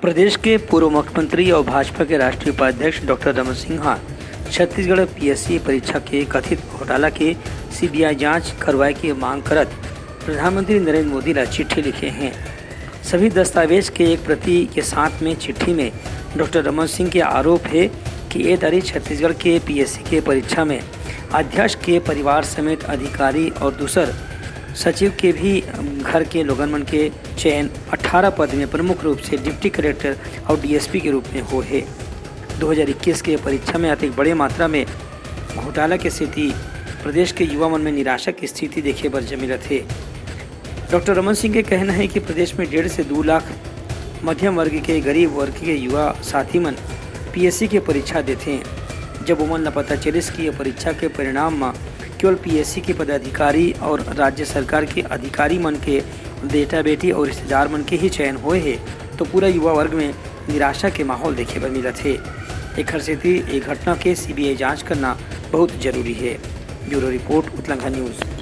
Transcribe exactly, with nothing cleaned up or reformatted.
प्रदेश के पूर्व मुख्यमंत्री और भाजपा के राष्ट्रीय उपाध्यक्ष डॉक्टर रमन सिंह ह छत्तीसगढ़ पीएससी परीक्षा के कथित घोटाला के सीबीआई जांच करवाए के मांग करत प्रधानमंत्री नरेंद्र मोदी ला चिट्ठी लिखे हैं। सभी दस्तावेज के एक प्रति के साथ में चिट्ठी में डॉक्टर रमन सिंह के आरोप है कि ए दरी छत्तीसगढ़ के पीएससी के परीक्षा में अध्यक्ष के परिवार समेत अधिकारी और दूसर सचिव के भी घर के लोगन मन के चयन अठारह पद में प्रमुख रूप से डिप्टी कलेक्टर और डीएसपी के रूप में होए हे। दो हज़ार इक्कीस के परीक्षा में अतिक बड़े मात्रा में घोटाला के सेती प्रदेश के युवा मन में निराशा की स्थिति देखे बर मिलत हे। डॉक्टर रमन सिंह के कहना है कि प्रदेश में डेढ़ से दो लाख मध्यम वर्ग के गरीब वर्ग के युवा साथी मन पीएससी के परीक्षा देथे। जब ओमन ला पता चलिस कि ये परीक्षा के परिणाम म केवल पीएससी के पदाधिकारी और राज्य सरकार के अधिकारी मन के बेटा बेटी और रिश्तेदार मन के ही चयन होए हे, तो पूरा युवा वर्ग में निराशा के माहौल देखे बर मिलत हे। एखर सेती ए घटना के सीबीआई जांच करना बहुत जरूरी हे। Bureau report, Utlangha news.